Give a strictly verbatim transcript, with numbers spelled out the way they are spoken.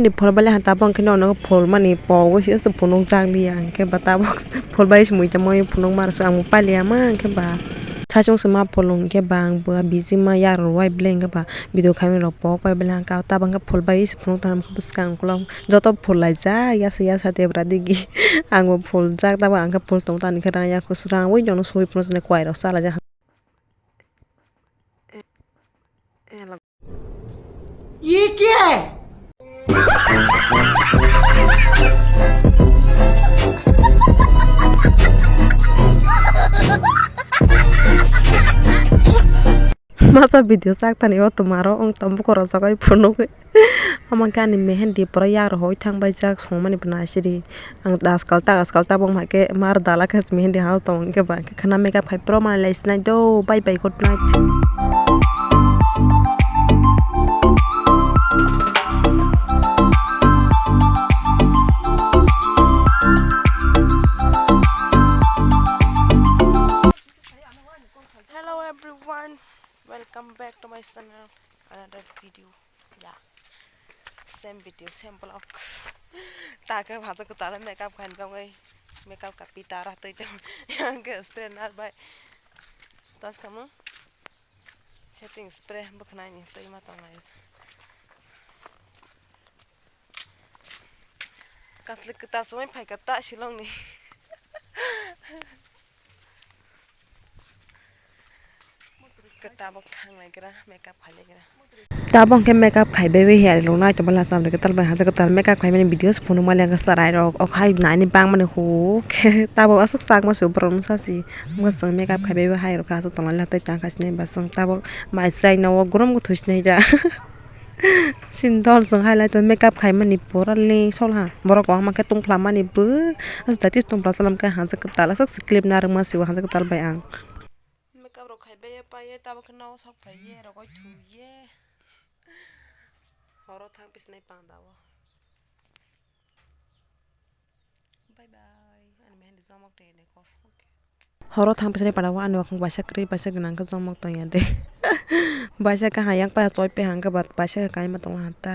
Ni phol bai le ha tabok hwnkhe nono phol mani pogwi se phunuk jak liya hwnkhe ba tabok phol bai se muitamwi phunuk mar se ang bo pailiya ma hwnkhe ba sachung se ma phol hwnkhe ba ang bo busy ma yak rwui belai hwnkhe ba video khaimani rok pok bai belai hwnkhe tabok hwnkhe phol bai se phunuk tongmani bwskang ukulok joto phol laijak yasa yasa debra digi ang bo phol jak tabok ang khe phol tong tani khe rang yak swrangwi jono sui phunuk kwai rok cha laijak. ये क्या है? Masa video sak tani o tumaro wng tong buko rojak oi phunugwi. Omo khe ani mehendi pura yak rw hoi thang bai jak songmani bo nai sidi. Ang askal ta askal tabok hai khe mar dala khe mehendi hal tong hwnkhe ba khwna makeup khai pro manlai sinai do. Bye bye, good night. Hello everyone, welcome back to my channel, another video. Yeah, same video, same vlog. Ta khe hajak kwtal makeup khaina bagwi makeup kapi tara twi tong. Yang khe straightener bai tas kamo setting spray bwkhwnai ni twi ma tonglai. Kaslik kwtal sumui phaikha ta Shillong ni. Tabok thang lai gra, makeup khai lai gra. Tabok hwnkhe makeup khai bai bai hair rok nai tongma lacham rok kwtal bai hajak kwtal makeup khai mani videos phunuk mani ang sarai rok ok hai nai ni bang mani hu khe tabok aswk chakma se borok no sasi bwswk makeup khai bai bai hai rok khe aswk tong lai tei tang khai sinai baswk tabok mai chwrai no o gorom gothui sinai ja. Sindor chwng hai lai tong makeup khai mani pura le sol ha borok kwbangma khe tong phla mani bo aswk daiti tong phla salam khe hajak kwtal aswk se clip narwk ma se o hajak kwtal bai ang. Makeup rok khai bai pai ye tabok khe no sok phai ye rogoi thu ye. Horo thang pisinai panda o. Bye bye. Ani mehendi jomok twi ni kok. Horo thang pisinai panda o ani wakhang baisa kwrwi baisa gwnang khe jomok tong ya de. Baisa khe hayang pai choi pai hang khe ba baisa khe kaima tong ha ta.